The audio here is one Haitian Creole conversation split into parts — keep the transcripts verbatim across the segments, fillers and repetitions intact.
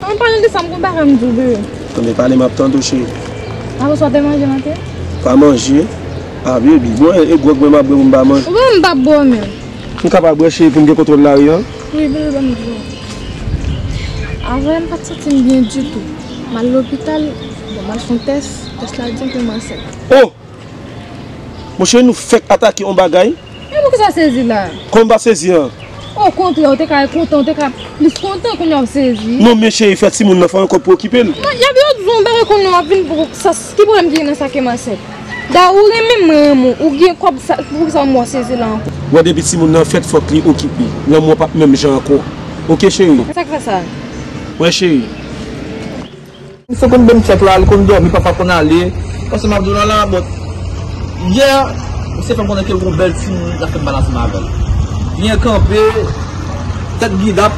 An palan de sa, m gon bagay m di w, bebe. Tande pale, m ap tande w, cheri. Apre sa, w te manje maten? Pa manje. A, baby, bon, e gwòg mwen m ap bwè pou m pa manje. Ou wè m p ap bwè menm. M ka pa bwè, cheri, pou m gen kontwòl lari an? Wi, bebe, ban m di w. Avan, m pa t santi m byen ditou. M al lopital, bon, m al fè yon tès, tès la di m ke m ansent. Oh! Monchè, nou fèk atake yon bagay. E poukisa w sezi la? Kòman m pa sezi an? Okontrè, w te ka kontan, w te ka plis kontan kounye a w sezi. Non, men cheri, fè timoun nan fè yon kòb pou okipe l. Non, y ap yo di yon bagay kounye a w ap vin pou sa, ki pwoblèm ki gen nan sa ke m ansent? Da ou renmen m, mwen renmen w, ou gen kòb sa, poukisa m wè w sezi la ankò? Wè depi timoun nan fèt fòk li okipe. Lanmou an p ap menm jan ankò. Oke, cheri? Sa k fè sa? Wè, cheri. Misye konn ban m chèk la, li konn dòmi, papa konn ale. Paske m ap di w la la, bon. Yè, misye fè m konnen ke l gon bèl timoun, l ap fè m pale ansanm avè l. Byen kanpe, tèt gidap,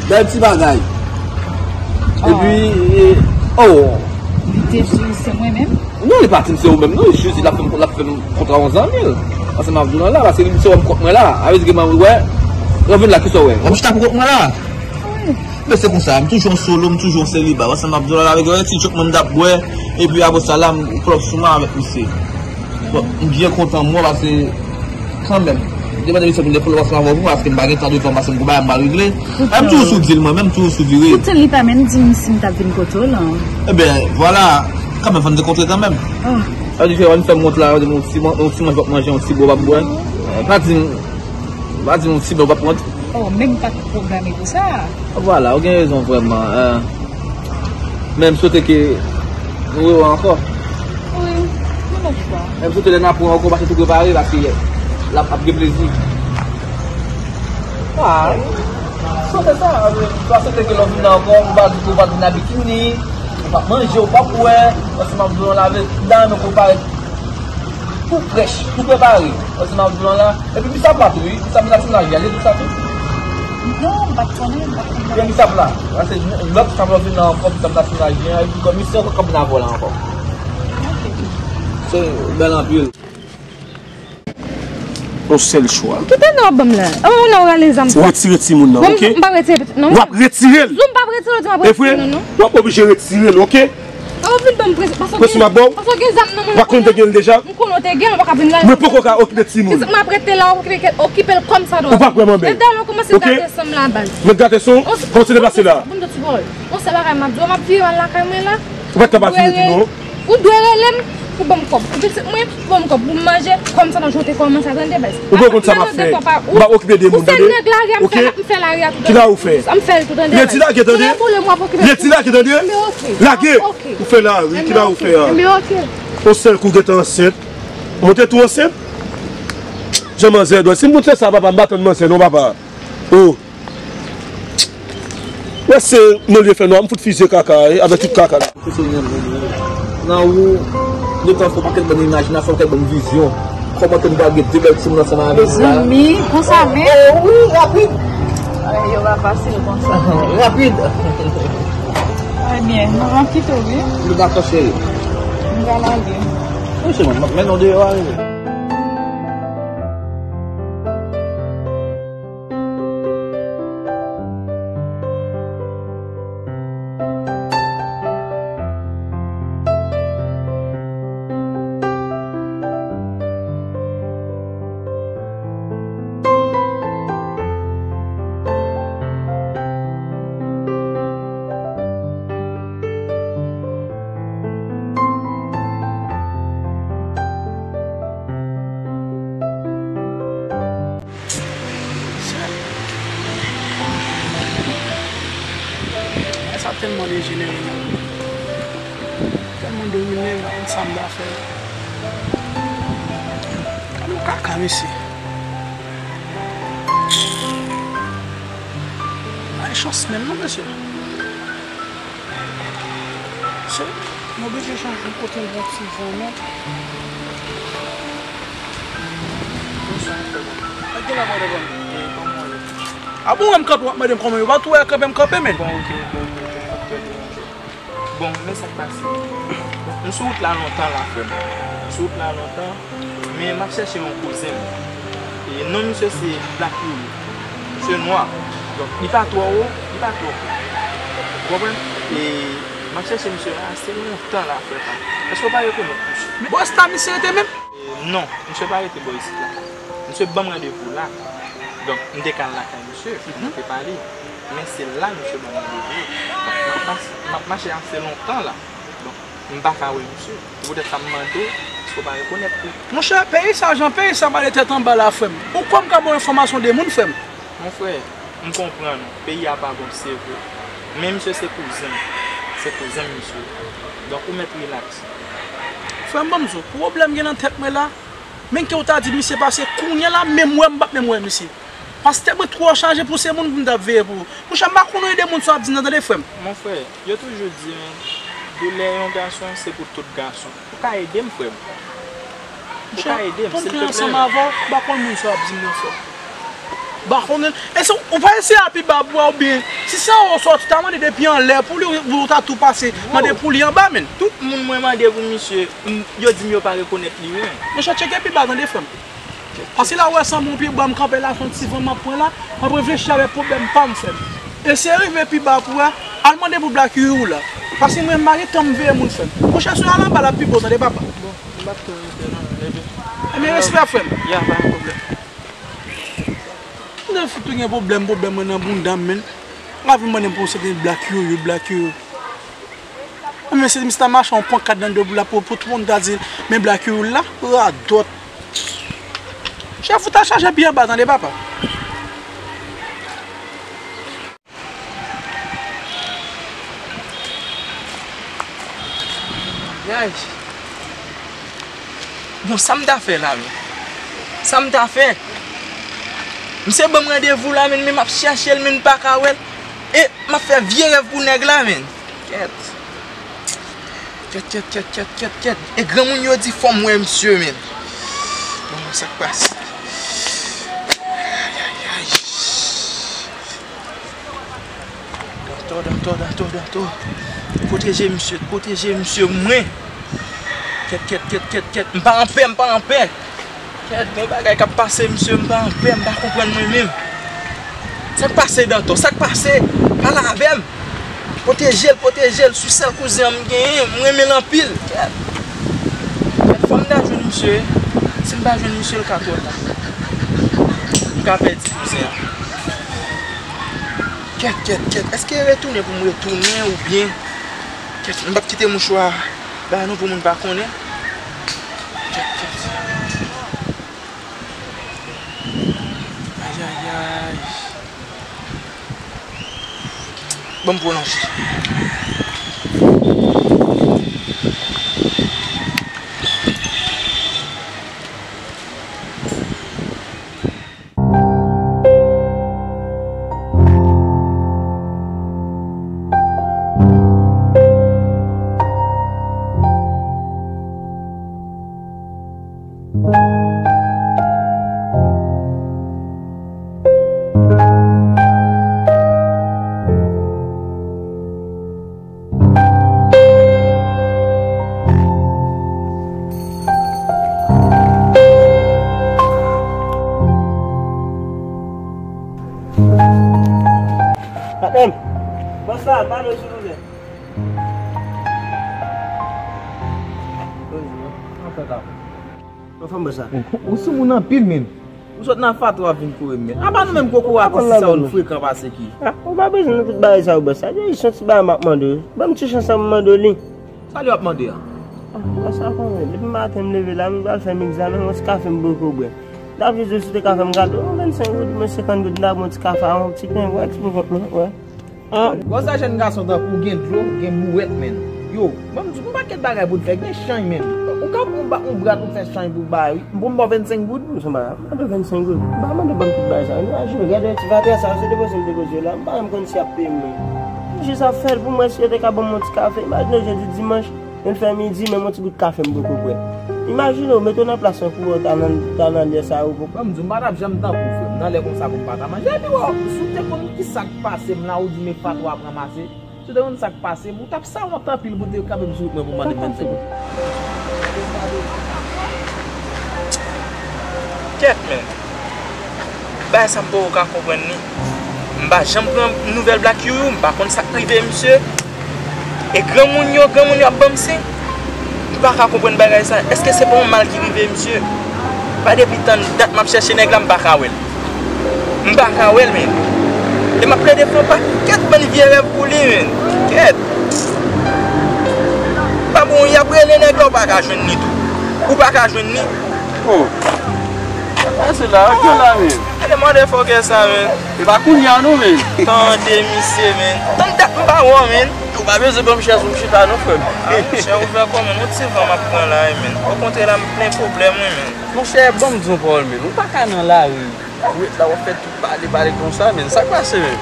bèl ti bagay. Epi, e, oh. Li te di se mwen menm? Non, li pa di m se ou menm, non, li jis di l ap fè m, l ap fè m kontra yon zanmi l. Paske m ap di w la la, paske li di se ou m kont mwen la. A vle di ke mwen, wè, ou vin la, kisa w wè? W ap chita pou kont mwen la? Wi. Men se konsa, m toujou an solo, m toujou an seliba. Wè sa m ap di w la, avèk yon ti djòk mwen m t ap bwè, epi apre sa la, m pwòp sou mwen avèk misye. Bon, m byen kontan, mwen, paske, kanmenm, m te mande misye pou l fè ansanm avè w, paske m pa gen tan devan, paske m gon bagay m pa regle. M toujou sou di l, mwen menm, m toujou sou diri. Poutan li pa menm di m si m t ap vin kote w la. Ebyen, vwala, kanmenm, fò n te kontre kanmenm. Ah. Sa di, fè, w ap fè m wont la, w ap di m, yon ti man-, yon ti manje w ap manje, yon ti bwè w ap bwè. Pa di m, pa di m, yon ti bwè w ap pran. Oh, men m pa t pwograme pou sa. Vwala, ou gen rezon vrèman. Eh, men m swete ke nou rewè ankò. Wi, yon lòt fwa. Men m swete lè n ap wè ankò, w pase tou prepare, paske l ap, ap gen plezi. Ah, m swete sa. M swete ke lè w vin la ankò, ou pa di ke ou pa t vin a bikini, ou p ap manje, ou p ap bwè, paske m ap di w la, m ta renmen ke w parèt tou frèch, tou prepare. Paske m ap di w la, epi bisap la tou, wi. Bisap la tou la, li ale tout sa tou. Non, m pa t konnen, m pa t konnen. Gen bisap la. Paske lòt sa m ap vin la ankò, bisap la tou la, gen, epi kòm misye ankò k ap vin avè w la ankò. Ok. Se bèl anpil. Yon sèl chwa. Kite non w ap ban m la. An, ou nan w rale zam sa. Ou retire timoun nan, oke? M p ap retire pitit non. W ap retire l. Zou m p ap retire l, ou di m ap retire l non. E vre? W ap oblije retire l, oke? Ou vin ban m presi, paske w gen zam nan men w. W pa konn te gen l deja? M konnen w te gen l, ou pa ka vin la. Mwen poko ka okipe timoun. Pitit mwen ap rete la, w okipe, okipe l kòm sa dwa. Ou pa kwè m anben. Mèt dayè w kòmanse gate san m la baz. Mèt gate san w? Kòman w te pase la? Bon, bon, ti bòl. Yon sèl bagay m ap di w, m ap vire al lakay mwen la. Ou pa t ka pase ditou non. Ou dwe rele m pou ban m kòb. Pou pitit mwen, pou ban m kòb pou m manje, kòm sa nan jou te kòmanse a tande baz. Ou pa konn sa m ap fè. M pa okipe de moun tande. Ou se nèg lari a, m fè, m fè lari a tou tande. Kila ou fè? M fè l tou tande baz. Redi lage tande. Redi lage tande. Lage. Ou fè lari, kila ou fè a? Yon sèl kou gentan ansent. Monte tou ansent. Jan manzè dwèt. Si m konn fè sa, papa, m pa tann manzè non, papa. Oh. Wè se nan lye fè nwa, m fout fizye kaka, eh, avèk tout kaka. Nan ou, de tan fò pakèt bann imajinasyon, pakèt bann vizyon. Kòman ke nou pral gen de bèl timoun ansanm avè nou la? Mezanmi, konsa menm? Oh, wi, rapid. Ay, yo pa fasil konsa. Rapid. Ebyen, nou va kite w, wi. Nou dakò, cheri. Nou va lage. Wi, cheri, mwen, men nou deyò a, wi. Sa tèlman dejenere menm. Tèlman domine m, pa konn sa m ta fè. Gade yon kaka, mesye. Pa gen chans menm non, mesye. Se, m oblije chanje kote m pran ti van non. Bonswa, frè. Ak gen la, mwen devan. E, kòman w ye? A bon, wè m kanpe, w ap mande m kòman yo. W pa tou wè kanpe m kanpe, men. Bon, ok, ok, ok, ok, m ap fè l, ok. Bon, men sa k pase. M sou wout la lontan la, frè m. M sou wout la lontan. Men m ap chèche yon kouzen m. E non misye se Black Youri. Misye nwa. Donk, li pa twò wo, li pa twò kout. Ou konprann? E m ap chèche misye la, se lontan la, frè pa m. Èske w pa rekonèt misye? Bò isit la misye rete menm? E, non, misye pa rete bò isit la. Misye ban m randevou la. Donk, m te ka al lakay misye, pou nou te pale. Men se la misye ban m randevou. M ap, m ap mache ase lontan la. Donk, m pa ka wè misye. Se poutèt sa m mande w, èske w pa rekonèt li? Monchè, peyi sa, jan peyi sa male tèt anba la, frè m. Ou kwè m ka ba w enfòmasyon de moun, frè m? Mon frè, m konprann ou. Peyi a pa bon, se vre. Men misye se kouzen m. Se kouzen m, misye. Donk, ou mèt rilaks. Frè m, ban m di w, pwoblèm gen nan tèt mwen la, men ke w ta di misye pase, kounye a la, menm wè m p ap menm wè misye. Paske tèt mwen twò chaje pou se moun pou m t ap veye pou ou. Monchè, m pa konn anyen de moun sa w ap di m nan, tande, frè m. Mon frè, yo toujou di, men, doulè yon gason, se pou tout gason. Ou ka ede m, frè m. Ou ka ede m, silteplè. Monchè, pou m klè ansanm avè w, m pa konn moun sa w ap di m nan, frè m. M pa konnen. E si w pa eseye al pi ba pou wè oubyen, si se anwo w sòti, ta mande depi anlè pou li, ou ta tou pase, mande pou li anba, menn. Tout moun mwen mande pou misye, m, yo di m yo pa rekonèt li, men. Monchè, tcheke pi ba, tande, frè m. Paske la, ou wè, sanble yon pye bwa m kanpe la, se yon ti van m ap pran la, m ap reflechi avèk pwoblèm pa m, frè m. E si e rive pi ba pou wè, al mande pou Black Youyou la. Paske mwen, m pa gen tan m veye moun, frè m. Monchè, si w al anba la, pi bon, tande, papa. Bon, m p ap tou rete non, leve. Ebyen, respè, frè m. Ya, pa gen pwoblèm. Mwen fout gen pwoblèm, pwoblèm mwen nan bounda m, menn. Ou pa vin mande m pou yon sèten Black Youyou, Black Youyou. Men se misye ta mache yon pankad nan do pou la pou, pou tout moun ta di, men Black Youyou la, radòt. Chèf ou ta chaje pi anba, tande, papa. Yay. Bon, sa m ta fè la, men? Sa m ta fè? Misye ban m randevou la, men, men m ap chèche l, men m pa ka wè l. E m ap fè vye rèv pou nèg la, men. Kèt. Kèt, kèt, kèt, kèt, kèt, kèt. E granmoun yo di fò m wè misye, men. Bon, sa k pase? Ay, ay, ay. Dantò, dantò, dantò, dantò. Pwoteje misye, pwoteje misye mwen. Kèt, kèt, kèt, kèt, kèt. M pa anpè, m pa anpè. Kèt, gen bagay k ap pase, misye, m pa anpè, m pa konprann mwen menm. Sa k pase, dantò? Sa k pase? Pale avè m. Pwoteje l, pwoteje l, sou sèl kouzen an m genyen, m renmen l anpil. Kèt. Kèt, fò m ta jwenn misye. Si m pa jwenn misye, l ka twò ta. M ka pèdi kouzen an. Kèt, kèt, kèt. Èske retounen pou m retounen oubyen? Kèt, m p ap kite mouchwa ba nou pou moun pa konnen. Kèt, kèt. Ayayay. Ban m pwolonje. Patnè m, bòs la, pale silvouplè. Anfèt la. Anfèt, bòs la. Ou sou moun anpil, menm. Ou sot nan fatwa vin kouri m, men. Apa nou menm kokorat sa yo nou frekan pase ki? Ah, ou pa bezwen nan tout bagay sa yo, bòs. Sa se yon ti bagay m ap mande w. Ban m ti chans la pou m mande w li. Sa li w ap mande a? Ah, bòs, sa konnen. Depi maten m leve la, m pral fè m egzamen, yon ti kafe m poko bwè. M t ap jis di w si w te ka fè m kado, yon vennsenk goud, oubyen senkant goud, m ta pran yon ti kafe a, yon ti pen, wè, ti pou kont mwen, wè. Ah. Bòs, sa jèn gason tankou w gen dlo, gen bouwèt, menn. Yo, ban m di w, gon pakèt bagay pou n fè, gen chanj, menn. Ou ka pran yon ba-, yon brat, ou fè chanj pou bay, wi. M pou m ba w vennsenk goud? Misye, m pa mande w vennsenk goud. M pa mande w ban m tout bagay sa. Imajine w, gade ti vatè sa, se depoze l depoze la. M pa menm konn si y ap peye m, non. M jis ap fè l pou m wè si yo te ka ban m yon ti kafe. Imajine w, jodi dimanch, vin fè midi, menm yon ti gout kafe m poko bwè. Imajine w, mete w nan plas yon kourant ta nan, ta nan lè sa yo poko. Ban m di w, m pa t ap janm tankou w, frè m, nan lè konsa pou m pa ta manje. Epi w, si w te konn ki sa k pase m la, ou di men fatwa ap ranmase. Si w te konn sa k pase m, ou t ap sawont anpil pou w te kanpe m sou wout mwen pou w mande m vennsenk goud. Kèt, men. Bagay sa m poko ka konprann li. M pa janm pran nouvèl Black Youyou, m pa konn sa k rive misye. E granmoun yo, granmoun yo ap ban m siy. M pa ka konprann bagay sa. Èske se pa yon mal ki rive misye? Pa depi tann dat m ap chèche nèg la, m pa ka wè l. M pa ka wè l, men. E m ap plede fè yon pakèt bann vye rèv pou li, men. Kèt. Pa bon, y ap rele nèg la, ou pa ka jwenn li tou. Ou pa ka jwenn li. Oh. Sa k pase la? Ki la, men? Gade motherfucker sa, men. E pa kounye a non, men. Tande misye, men. Tann dat m pa wè w, men. Ou pa bezwen ban m chèz pou m chita non, frè m. Ah, monchè, ou fè kòman? Yon ti van m ap pran la, wi, men. Okontrè, la, m plen pwoblèm, wi, men. Monchè, ban m di yon pawòl, men. Ou pa ka nan lari. Ou ret la, w ap fè tout pale, pale konsa, men. Sa k pase, men?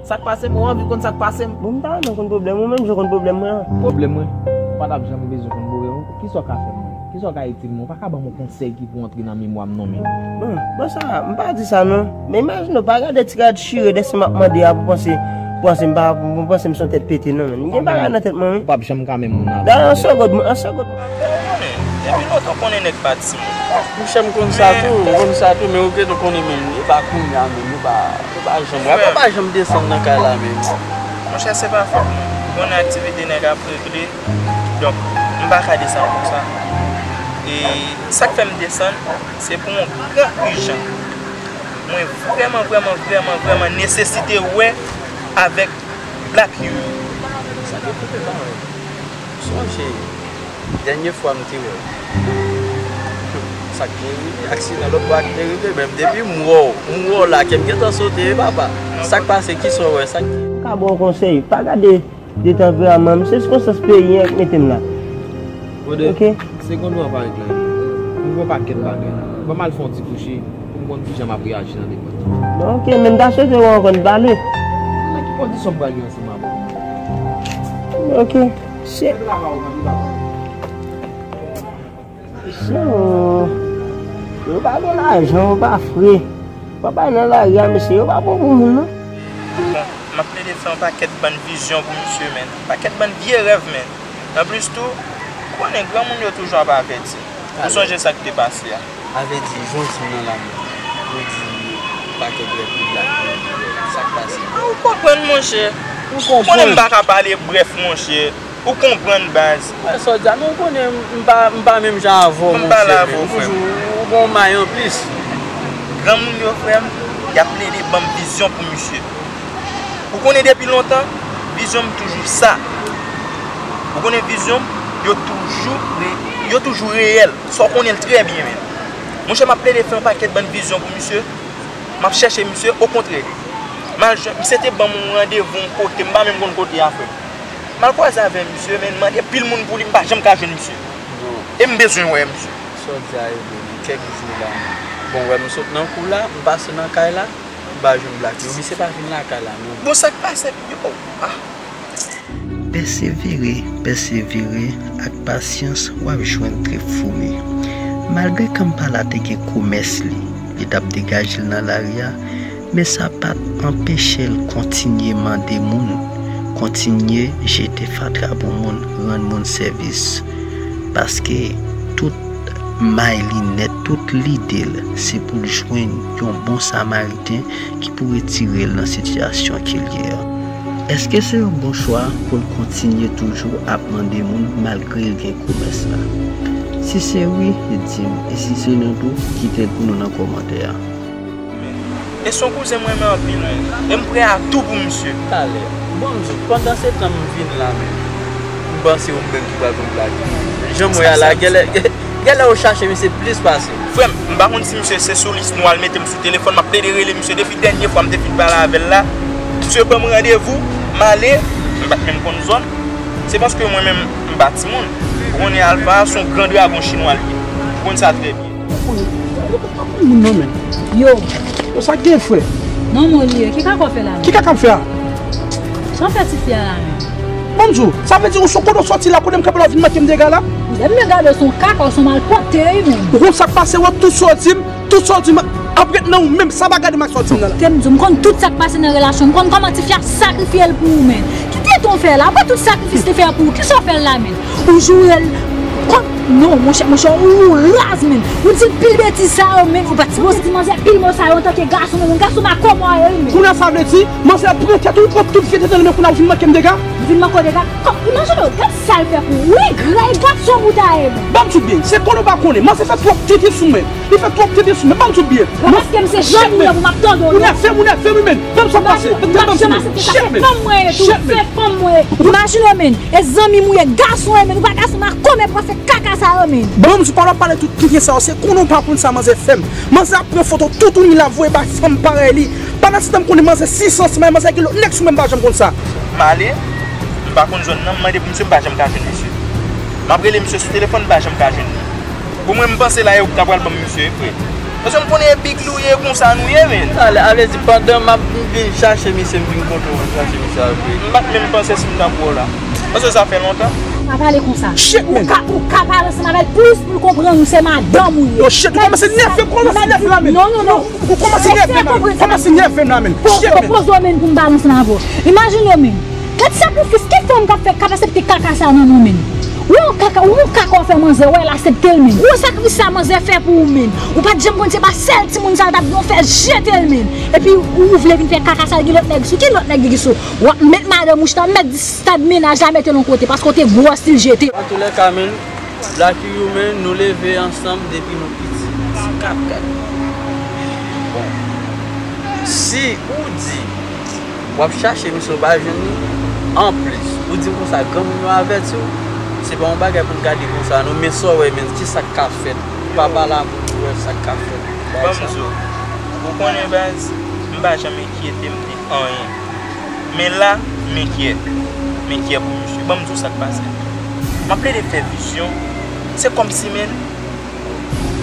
Sa k pase, mwen anvi konn sa k pase m. Bon, m pa renmen konn pwoblèm ou, menm jan w konn pwoblèm mwen an. Pwoblèm mwen? Ou pa t ap janm bezwen konn pwoblèm ou. Kisa w ka fè m, menm? Kisa w ka itil mwen? Ou pa ka ban m yon konsèy ki pou antre nan memwa m non, men. Bon, bon, sa, m pa di sa non. Men imajine w pa gade ti rad chire dèske m ap mande a pou panse, pou panse m pa, pou panse m se yon tèt pete non, men. M gen bagay nan tèt mwen, wi. Ou p ap janm ka menm moun avè m. Dayè, an segond, an segond. Depi lontan w konnen nèg pa timoun. Monchè, m konn sa tou, m konn sa tou, men ou gentan konnen menm, e pa kounye a menm, ou pa, ou pa janm, ou pa janm desann nan kay la menm. Monchè, se pa fòt mwen. Ou konnen aktivite nèg ap regle, donk, m pa ka desann konsa. E sa k fè m desann, se pou yon gran ijan. Mwen vrèman, vrèman, vrèman, vrèman nesesite wè avèk Black Youyou. Sa te koupe pa mwen. Sonje, dènye fwa m te wè w. Sa k te rive, aksidan lòt bò a ki te rive, men depi m wè w, m wè w la, kè m gentan sote, wi papa. Sa k pase, kisa w wè, sa k... M ka ba w konsèy, pa gade detanperaman m, se sikonstans peyi an k mete m la. Brother, ok, segonn ou an pa regle anyen. M gen yon pakèt bagay la. Ban m al fè yon ti kouche pou m konn kijan m ap reyaji nan demen. Bon, ok, men m ta swete wè w ankò n pale. Nan ki kondisyon m pral gen ansanm avè w? Ok, se... Mesye, yo pa gen lajan, yo pa fre. Papa nan lari a, mesye, yo pa bon pou moun, non. Bon, m ap plede fè yon pakèt bann vizyon pou misye, men. Pakèt bann vye rèv, men. Anplis tou, ou konnen granmoun yo toujou ap avèti. Ou sonje sa k te pase a? Avèti, jan w di m nan la menm. Ou di pakèt rèv pou Black Youyou, sa k pase? Ah, ou konprann, monchè. Ou konprann. Ou konnen m pa ka pale brèf, monchè. Ou konprann, baz. Wè, sa w di a, men ou konnen m pa, m pa menm jan avè w, monchè, men m toujou, ou gen yon may anplis. Granmoun yo, frè m, y ap plede ban m vizyon pou misye. Ou konnen depi lontan, vizyon m toujou sa. Ou konnen vizyon m, yo toujou re-, yo toujou reyèl. Sa w konnen l trè byen menm. Monchè, m ap plede fè yon pakèt bann vizyon pou misye. M ap chèche misye, okontrè. M al jwenn, misye te ban m yon randevou yon kote, m pa menm konn kote a, frè m. M al kwaze avè misye, men m mande pil moun pou li, m pa janm ka jwenn misye. E m bezwen wè misye. Sa w di a e vre, men kèk jou la. Bon, wè m sot nan kou la, m pase nan kay la, m pa jwenn Black Youyou. Misye pa vin lakay la, non. Bon, sa k pase? Yo, ah. Pèsevere, pèsevere, ak pasyans, w ap jwenn trip foumi. Malgre Kampala te gen komès li, li t ap degaje l nan lari a, men sa pa t anpeche l kontinye mande moun, kontinye jete fatra pou moun, rann moun sèvis. Paske tout may li nèt, tout lide l, se pou l jwenn yon bon Samariten ki pou retire l nan sitiyasyon ke l ye a. Èske se yon bon chwa pou l kontinye toujou ap mande moun malgre l gen komès la? Si se wi, di m, e si se non tou, kite l pou nou nan kòmantè a. E se yon kouzen m renmen anpil, men. E m prè a tou pou misye. Talè. Bon, m di w, pandan se tan m vin la menm, m panse ou menm ki pral konn plake. Jan m wè a la, genlè, genlè ou chache misye plis pase. Frè m, m pa konn si misye se sou lis nou al mete m sou telefòn, m ap plede rele misye depi dènye fwa m te fin pale avè l la. Misye ban m randevou, m ale, m pa t menm konn zòn. Se paske mwen menm, m pa timoun. Ou konnen Alpha se yon gran dragon chinwa li ye. Ou konn sa trè byen. Ou konn, ou konn moun nan men. Yo. Yo, sa k gen, frè? Manman w li ye. Ki kaka w fè la menm? Ki kaka m fè a? Sa w fè tifi a la menm? Ban m di w, sa vle di ou sou kote w sòti la, kote m kanpe la, w vin manke m dega la? Lè m vin gade w se yon kaka, w se yon malpwòpte, wi, menm. Ou konn sa k pase, w ap tout sa w di m, tout sa w di m ap ret nan ou menm, sa pa gade m ak sa w di m nan la. Te m di w, m konn tout sa k pase nan relasyon, m konn kòman tifi a sakrifye l pou ou, menm. Ki tete w fè la? Apre tout sakrifis li fè pou ou, kisa w fè l la, menm? Ou joure l. Kòm Non, monchè, monchè, ou, ou raz, menn. Ou di pil betiz sa yo, menn. Ou pa t sipoze di manzè pil mo sa yo antanke gason, menn. Gason pa kòman yo, menn. Kounye a sa vle di, manzè pran tèt ou, pran tout vye tèt nan men kounye a ou vin manke m dega. Ou vin manke w dega. Kò, imajine w, gad sa l fè pou ou. Wi, gray gason bout a ye, menn. Ban m di w byen, se konnen ou pa konnen. Manzè fè twòp tenten sou mwen. Li fè twòp tenten sou mwen. Ban m di w byen. Paske m se zanmi w, pou m ap tande w. Ou nève m, ou nève m, wi, menn. Ban m sa pase. Ban m di w. Shit, menn. Shit, menn. Imajine w, menn. E zanmi m ou ye, gason w ye, menn. Ou pa gason, m a kòmè pou w ap fè kaka sa, sa yo, menn. Bon, m di w pa w ap pale tout tenten sa yo, se konnen w pa konn sa manzè fè m. Manzè ap pran foto toutouni l ap voye bay fanm parèy li. Pandan se tan m konnen manzè sis san, si manzè gen lòt nèg sou men m pa janm konn sa. M ale, m pa konn zòn nan, m mande pou misye, m pa janm ka jwenn misye. M ap rele misye sou telefòn, m pa janm ka jwenn li. Bon, mwen, m panse la, e ou ki ta pral ban m misye, e vre. Paske m konnen e big li ou ye, konsa nou ye, menn. Ale, ale di pandan m ap vin chache misye, m vin kote w, m chache misye a vre. M pa t menm panse si m t ap wè w la. Paske sa fè lontan. Pa pale konsa. Shit, ou ka, ou ka pale ansanm avè l plis pou l konprann ou se madanm ou ye. Yo, shit, ou kòmanse nève m, kòmanse nève m la, menn. Non, non, non. Ou kòmanse nève m la, menn. Kòmanse nève m la, menn. Shit, menn. Poze w, menn, pou m pale ansanm avè w. Imajine w, menn. Gad sakrifis, ki fanm k ap fè, k ap aksepte kaka sa nan nou, menn? Ou yon kaka, ou yon kaka w fè manzè, wè, l aksepte l, menn. Ou wè sakrifis sa manzè fè pou ou, menn. Ou pa t janm konn se pa sèl timoun sa l t ap gen, w fè l jete l, menn. Epi ou, ou vle vin fè kaka sa, gen lòt nèg sou. Ki lòt nèg ki sou? W ap met madanm ou chita, met stad mennaj la, mete l yon kote, paske w te gwòs li jete. Antoulèka, menn, Black Yoyo, menn, nou leve ansanm depi nou piti. Ti kat kat. Bon. Si ou di w ap chache misye, ou pa jwenn li, anplis, ou di m konsa, granmoun yo avèti w, se pa yon bagay pou n gade konsa, non, men sa w wè, men ki sa k ka fèt, pa pale a moun pou wè sa k ka fèt. Ban m di w, ou konnen, baz, m pa janm enkyete m de anyen. Men la, m enkyè. M enkyè pou misye. Ban m di w sa k pase. M ap plede fè vizyon. Se kòmsi, menn,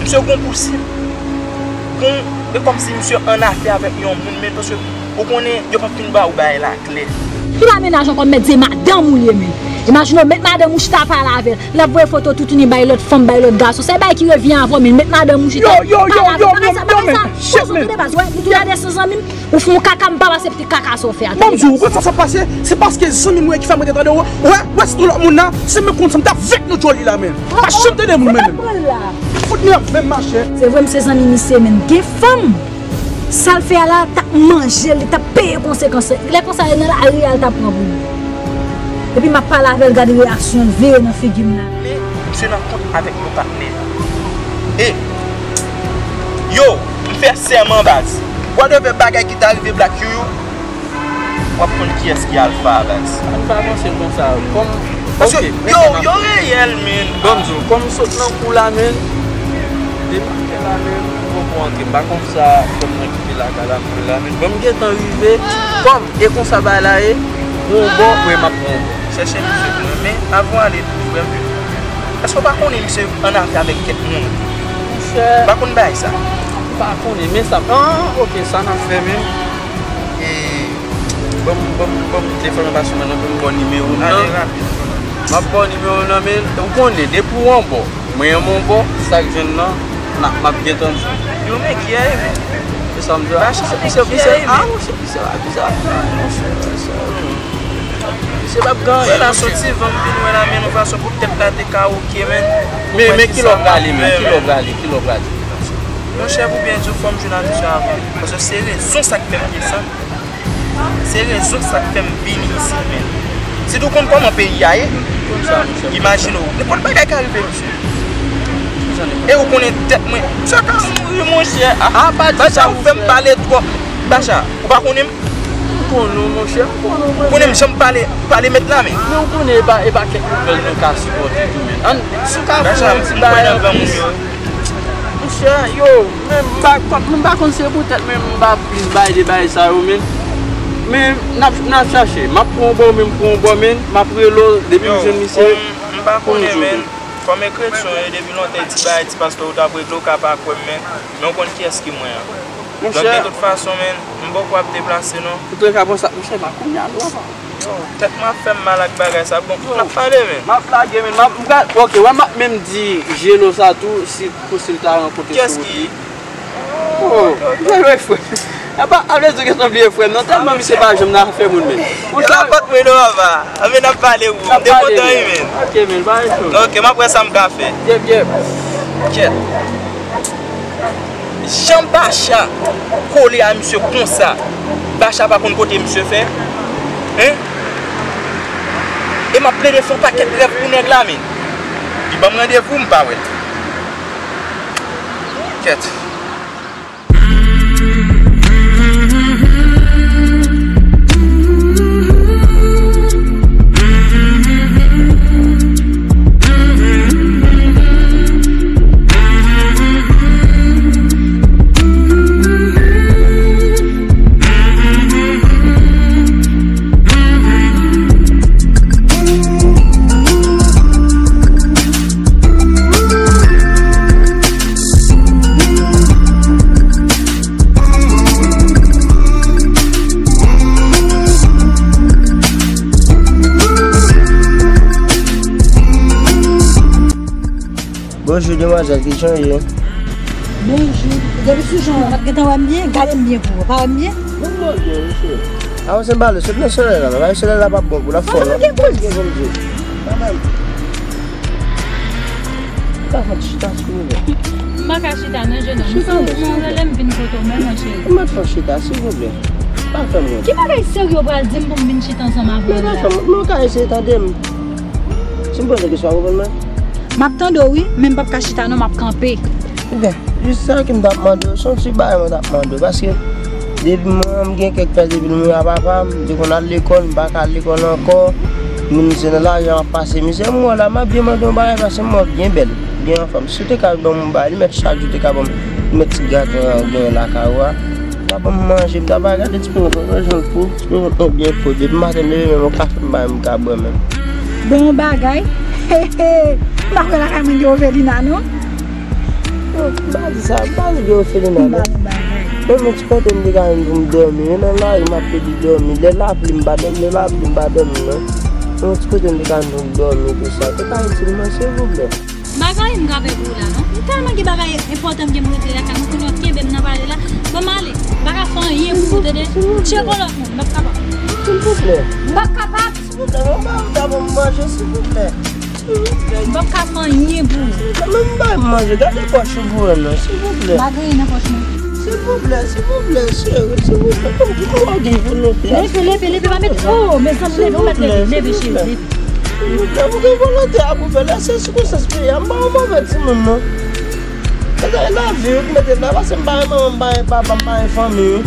misye gon pousib. Gon, e kòmsi misye annafè avèk yon moun, menn, paske ou konnen, yo p ap fin ba ou bagay la klè. Ki la mennaj ankò, m mèt di madanm ou l ye, menn. Imajine w met madanm ou chita pale avè l. L ap voye foto toutouni bay lòt fanm, bay lòt gason. Se bagay ki revyen avè w, menn. Met madanm ou chita pale avè l. Bagay sa, bagay sa. Poze w tande baz, wè, nou tou la de san zanmi m. Ou fè yon kaka, m p ap aksepte kaka sa w fè a. Bon, m di w, ou konn sa k pase? Se paske zanmi m yo ki fè m rete tande w. Wè, wè, si te lòt moun nan, se menm konn sa m t ap vèk nou djòl li la, menn. Pa janm tande moun, menn. Fout mwen ap menm mache. Se vre, m se zanmi misye, menn. Gen fanm, sa l fè a la, t ap manje l, li t ap peye konsekans. Lè konsa, e nan lari a, l t ap pran pou li. Epi m ap pale avè l, gade reyaksyon l, veye nan figi m la. Men, misye nan kont avèk yon patnè. E, yo, m fè sèman, baz. Whatever bagay ki ta rive Black Yoyo, w ap konn kiyès ki alfa a, baz. Ann pa panse l konsa. Kòm, paske, ok, yo, yo reyèl, menn. Ban m di w, kòm m sot nan kou la, menn, depi m te la, menn, m poko antre. M pa konn sa, kòm mwen kite lakay la, m la, menn. Bon, m gentan rive, kòm, e konsa bagay la ye, pran yon bò, wi, m ap pran yon bò. Chèche misye pou mwen, men avan w ale tou, frè m, èske w pa konnen misye annafè avèk kèk moun? Monchè. Ou pa konn bagay sa? M pa konnen, men sa, ah, ok, sa n ap fè menm. E, ban m, ban m, ban m telefòn nan, paske mwen nan, ban m ba w nimewo m nan. Ale rapid. M ap ba w nimewo m nan, men ou konnen, depi w anbò, mwen yon bò, sa k jwenn nan, n ap, m ap gentan di w. Yo, men ki a ye, men? Se sa m di w. Bacha, men ki a ye, men? Ah, monchè, ki sa, ki sa? Monchè, sa. Misye p ap gen anyen, monchè. Wè la, soti van m vin wè la, men yon fason pou tèt la te ka oke, men. Men, men ki lè w prale, men? Ki lè w prale? Ki lè w prale? Monchè, pou byen di w, fò m jwenn atis yo avan. Paske se rezon sa k fè m desann. Se rezon sa k fè m vini isit, men. Si w konn kòman peyi a ye, imajine w, nenpòt bagay ka rive, mesye. E ou konnen tèt mwen, sa ka mouri, monchè. Ah, pa di sa, ou fè m pale twòp. Bacha, ou pa konnen m? M konnen w, monchè, m konnen w, monchè. Konnen m janm pale, pale mèt la, men. Men ou konnen e pa, e pa kèk nouvèl nou ka sipòte tou, men. Ann, si w ka fè yon ti bagay anplis. Monchè, yo, men m pa, m pa konn se poutèt, men m pa plis bay de bagay sa yo, men. Men n ap, n ap chache. M ap pran yon bò, men m pran yon bò, men m ap rele w depi m jwenn misye. Yo, m, m pa konnen, men. Kòm e kretyon, e depi lontan, e ti bagay, ti pastè ou t ap regle, ou ka pa kwè m, men, men ou konn kiyès ki mwen an. Donk, de tout fason, men, m poko ap deplase, non. Antouka, bon, sa, monchè, pa kounye a, non, papa. Yo, tèt mwen ap fè m mal ak bagay sa. Bon, n ap pale, men. M ap lage, men. M ap, m pral, ok, wè, m ap menm di Jelo sa tou, si, pou si l ta rankontre sou wout li. Kiyès ki? Oh, men, men, frè. Apa, a vle di w gentan bliye frè m nan, tèlman misye pa janm nan afè moun menm. Ou sa? Lakòt mwen non, papa. Anben n ap pale pou m. M te kontan wi, men. Ok, men, pa gen pwoblèm. Ok, m ap wè sa m ka fè. Yep, yep. Kèt. Jan Bacha kole a misye konsa. Bacha pa konn kote misye fè. Hein? E m ap plede fè yon pakèt rèv pou nèg la, men. Li ban m randevou, m pa wè l. Kèt. Bonjou, demwazèl, ki jan w ye? Bonjou. Depi sou jan w, w gentan wè m byen? Gade m byen pou ou. Pa wè m byen? Mwen, mwen byen, mesye. Avanse m pale, sot nan solèy la, non. Solèy la p ap bon pou l, l ap fò, non. Mwen gen pou l di. Kanmenm. Ou ka fè yon ti chita, silvouplè? M pa ka chita, non, jennonm. Chita, non, silvouplè. Ou rele m vin kote w menm, monchè. M mèt fè yon chita, silvouplè. Pa fè m wont. Ki bagay serye w pral di m pou m vin chita ansanm avè w la? Men pa fè m wont, men w ka eseye tande m. Si m poze kesyon, w ap reponn mwen? M ap tande w, wi, men m p ap ka chita, non, m ap kanpe. Ebyen, jis sa ke m t ap mande w, se yon ti bagay mwen t ap mande w, paske depi mwen, m gen kèk pèl depi m mouri a papa m, m te konn al lekòl, m pa ka al lekòl ankò, m vin se nan lari a m ap pase mizè, m wè w la, m ap byen mande w yon bagay, paske m wè w byen bèl, byen anfòm. Si w te ka ban m yon bagay, li mèt chak jou w te ka ban m, li mèt ti graten an w genyen lakay ou a, ta ban m manje, m ta ba gade ti pwovant mwen jan l fou, ti pwovant mwen byen fou. Depi maten m leve menm yon kafe m pa menm ka bwè menm. Bon bagay. M pa kwè lakay mwen gen ofelina non. M pa di sa, m pa di gen ofelina non. M pa bon bagay. Menm yon ti kote m te ka jwenn pou m dòmi, men nan lari m ap pedi dòmi. Lè lapli m pa dòmi, lè lapli m pa dòmi non. Yon ti kote m te ka jwenn pou m dòmi tou sa. Te ka itil mwen silvouplè. M pa gen anyen m ka fè pou ou la non. M tèlman gen bagay enpòtan m gen pou regle lakay mwen, kounye a w kenbe m nan pale la. Ban m ale. M pa ka fè anyen pou ou, tande? Tcheke w lòt moun, m p ap kapab. Silvouplè. M p ap kapab. Silvouplè, mwen ba ou dabò m manje, silvouplè. Silvouplè. M p ap ka fè anyen pou ou. Silvouplè, men m bay manje, gade pòch ou pou wè non, silvouplè. M pa gen anyen nan pòch mwen. Silvouplè, silvouplè, cheri, silvouplè. Kòm ou gen volonte. Leve, leve, leve, pa met, oh, mezanmi, leve, ou mèt leve, leve, cheri, leve. Silvouplè, ou gen volonte a pou fè, lè se sikonstans peyi a, m pa yon move timoun non. Bagay lavi wi k mete m la, paske m pa gen manman, m pa gen papa, m pa gen fanmi wi.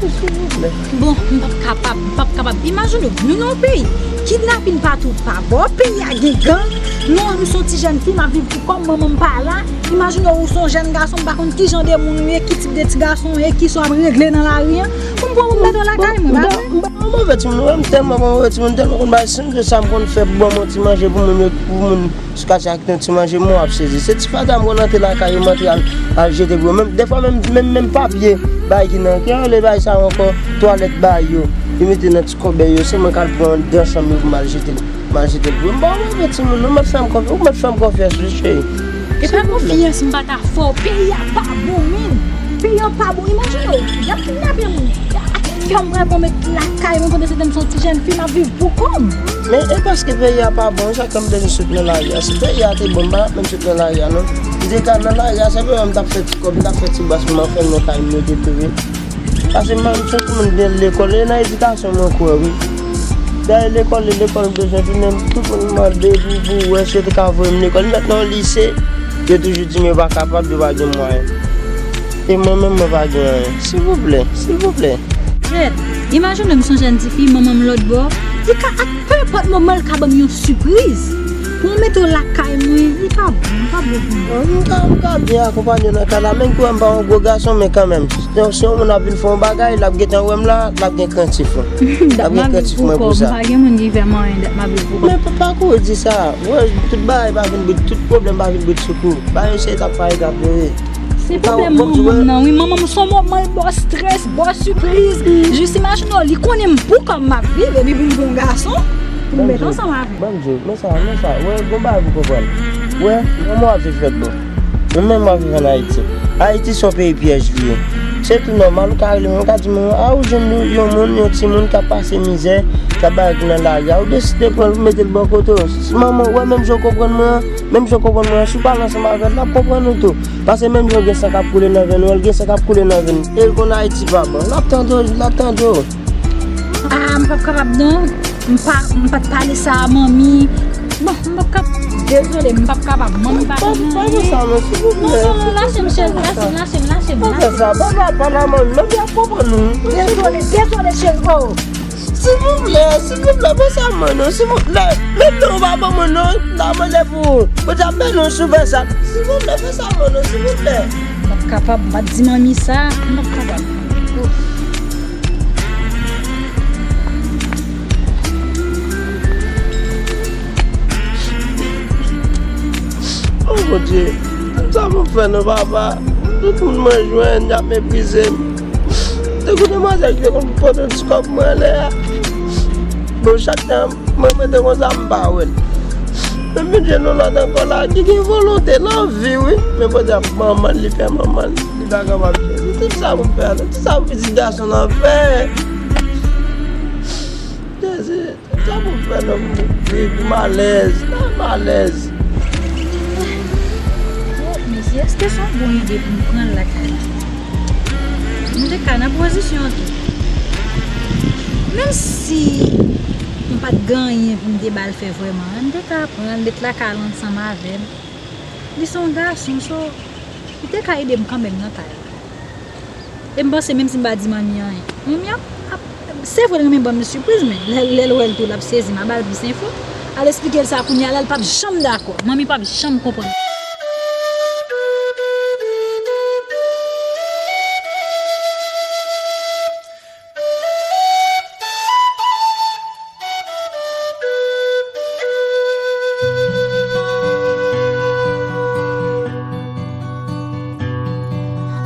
Silvouplè. Bon, m p ap kapab, m p ap kapab. Imajine w, nou nan yon peyi, kidnapin patou pa bò, peyi a gen gang, non, m se yon ti jèn fi, m ap viv pou kò m, manman m pa la. Imajine w, ou se yon jèn gason, m pa konn ki jan de moun ou ye, ki tip de ti gason ou ye, kisa w ap regle nan lari an, pou m pran pou m mete w lakay mwen, pa vre? M pa, m pa yon move timoun, wi, m tèlman pa move timoun, m tèlman konn bagay, si m te sa m konn fè pou ban m yon ti manje pou moun yo, pou moun sou katye a kite yon ti manje, mwen w ap sezi. Se ti fatra m konn antre lakay yo, m antre al, al jete pou yo. Menm, dèfwa menm, menm, menm papye, bagay ki nan, ki rele bagay sa yo ankò, twalèt bagay yo, yo mete nan ti kòbèy yo, se mwen k al pran anndan chanm yo pou m al jete l, m al jete l pou yo. M pa yon move timoun, non, ou mèt fè m konfyans, ou mèt fè m konfyans, wi, cheri. E pa konfyans m pa ta fè w, peyi a pa bon, men. Peyi a pa bon, imajine w, y ap kidnape moun. Fè m rèv mwen met lakay mwen pandan se tan m se yon ti jèn fi, m ap viv pou kò m. Men e paske peyi a pa bon, sa k fè m te vin sot nan lari a. Si peyi a te bon, m pa t ap menm sot nan lari a, non. M te ka nan lari a, se vre, m t ap fè ti kòb, m t ap fè ti bras pou m al fè m yon kay m rete tou, wi. Paske m, m se yon timoun byen lekòl, e nan edikasyon mwen kwè, wi. Dayè lekòl, e lekòl m bezwen tounen, tout moun mande pou, pou wè si yo te ka voye m lekòl. M mèt nan yon lise, yo toujou di m yo pa kapab, yo pa gen mwayen. E mwen menm, mwen pa gen anyen. Silvouplè, silvouplè. Kèt, imajine m se yon jèn tifi, manman m lòtbò. Li ka ak penenpòt moman, li ka ban m yon sipriz. Pou m mete w lakay mwen, li ka bon, li ka bon pou mwen. Wi, m ka, m ka byen akonpanye w nan ka la, menm ke m pa yon gwo gason, men kanmenm, si, si yon moun ap vin fè yon bagay, l ap gentan wè m la, l ap gen krentif mwen. L ap gen krentif mwen pou sa. M pa gen moun ki fè m anyen, dat m ap viv pou kò m. Men pa, pa kouri di sa. Wè, tout bagay pa vin bout, tout pwoblèm pa vin bout sou kou. Bagay yo se etap pa etap yo ye. Se pwoblèm manman m nan, wi. Manman m se yon moman l ba w strès, ba w sipriz. Jis imajine w, li konnen m pou kò m m ap viv, epi pou m gen yon gason, pou m met ansanm avè l. Ban m di w, men sa, men sa, wè, gon bagay pou konprann. Wè, manman w ap viv lòt bò. Nou menm w ap viv ann Ayiti. Ayiti se yon peyi pyèj li ye. Se tou nòmal, ou ka rele mwen, ou ka di mwen, a, ou jwenn yon, yon moun, yon timoun k ap pase mizè, k ap bagay nan lari a, ou deside pran l, ou mete l bò kote w. Si manman w wè menm jan w konprann mwen an, menm jan w konprann mwen an, si w pale ansanm avè l, l ap konprann ou tou. Paske menm jan w gen san k ap koule nan venn ou an, l gen san k ap koule nan venn ou. E l konn Ayiti pa bon. L ap tande w, l ap tande w. Ah, m p ap kapab non. M pa, m pa t pale sa a manmi. Bon, m p ap kap, dezole, m p ap kapab. Manmi pa konn anyen. Pa fè sa non, silvouplè. Non, non, non, lache m, cheri, lache m, lache m, lache m. Pa fè sa, pa, pa, pa la manmi, manmi ap konprann ou. Dezole, dezole, cheri, oh. Silvouplè, silvouplè, fè sa mwen non, silvouplè. Menm non, ou pa ban mwen non, la mande pou ou. Mwen t ap ban nou sou fè sa. Silvouplè, fè sa mwen non, silvouplè. M p ap kapab, m pa t di manmi sa, m p ap kapab. Oh Bondye, sa pou m fè non papa. Tout moun mwen jwenn, y ap meprize m. Te gon demwazèl ki te konn pote yon ti kòb mwen anlè a. Bon, chak tan, mwen, mwen te konn sa, m pa wè l. Men vin jwenn yon lòt ankò la, ki gen volonte, l anvi, wi. Men Bondye ap manman l, li fè manman l, li pa kapab jwenn li. Tout sa pou m fè a, tout sa pou pitit gason l an fè. Jezi. Sa pou m fè non m viv m alèz, m alèz. Oh, mezye, èske se yon bon ide pou m pran l lakay la? M te ka nan pozisyon an tou. Menm si m pa t gen anyen pou m te ba l fè vrèman, m te ka pran l, met lakay la ansanm avè m. Li se yon gason, so, li te ka ede m kanmenm nan kay la. E m panse menm si m pa di manmi anyen, manmi ap, ap, se vre l renmen ban m sipriz, men lè, lè l wè l tou, l ap sezi, m a ba l plis enfo. Al esplike l sa kounye a la, l p ap janm dakò. Manmi p ap janm konprann.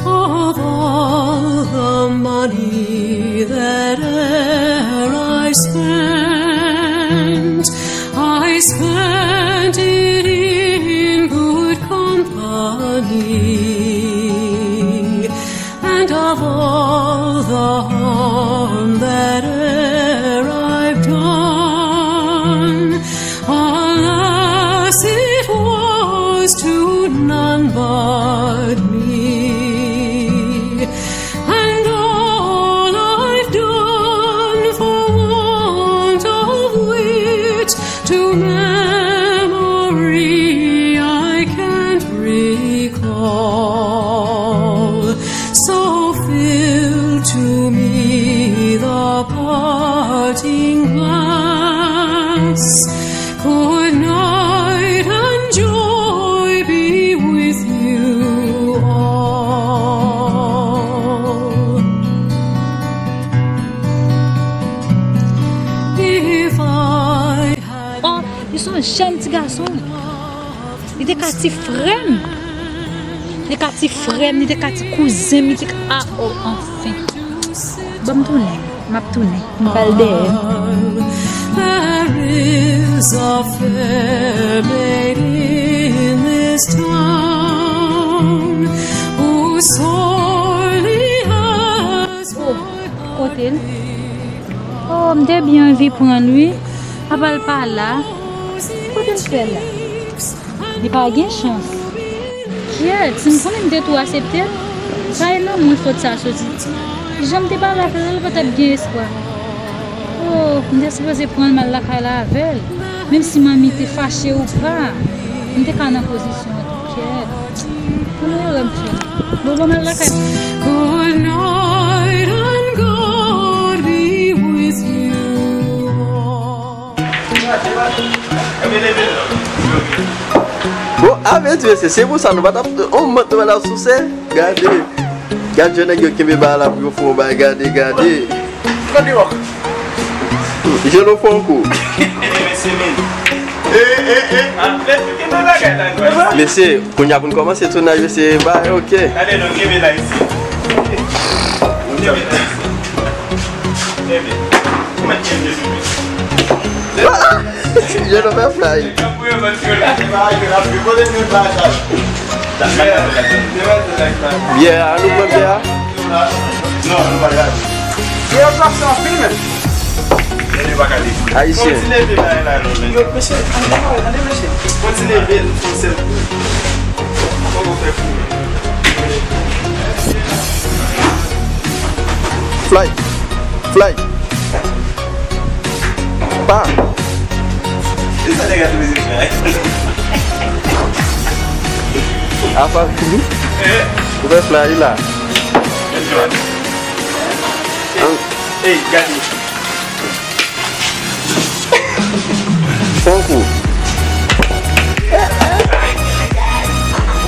Of all the money that e'er I spent, I spent it in good company. And of all the harm that e'er I've done, alas, it was to none but me. And all I've done for want of which to memory I can't recall. So fill to me the parting glass. Good night and joy be with you all. If I had Oh, li se yon jèn ti gason. Li te ka ti frè m. Li te ka ti frè m, li te ka ti kouzen m, li te ka, ah, oh, anfen. Ban m tounen, m ap tounen. M pral dèyè. There is a fair maid in this town who sorely has Oh, kote l? Oh, m te byen anvi pran l, wi. Apa l pa la? Kote l fè la? Li pa gen chans. Kyèt, si m konnen m te tou aksepte l, pa e nan mwen fòt sa soti. Jan m te pale avè l, l pa t ap gen espwa. Oh, m te sipoze pran l m al lakay la avè l. Menm si manmi te fache ou pa, m te ka nan pozisyon an tou. Kyèt. Pou nou erè m fè. Bon, bon, m al lakay. Good night and God be with you all. Bon, avèti mesye, se pou sa nou pa t ap, on mant nou pa t ap souse. Gade. Gad jan nèg yo kenbe bagay la pou yo fè yon bagay. Gade, gade. Jan nou fè yon kou. Mesye, kounye a pou n kòmanse tounaj, mesye, bagay ok. Gade non, kenbe la isi. Kenbe la isi. Kenbe. Ou mèt kenbe, kenbe. Jan nou fè fly. Kote nou la sa? Byè a, nou pran byè a? Byè yo ap se anpil menm. Ayisyen. Yo, mesye, ande, ande, mesye. Kontinye, fè yon sèl kou. Fò nou fè kou. Fly. Fly. Pa. Kisa nèg la tou bezwen fè? Apa. Ou fè fly la. An- Ey, gade. Fon kou.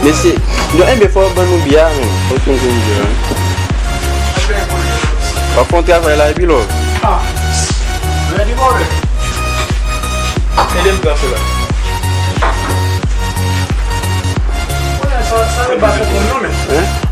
Mesye, yo enben fò yo ban nou byè a, men. Fò nou konn byè a. W ap fè yon travay la epi lò. Ah. Ready, brother? Ede m pran sila. Sa, sa, yo pa konprann non, men. Hein?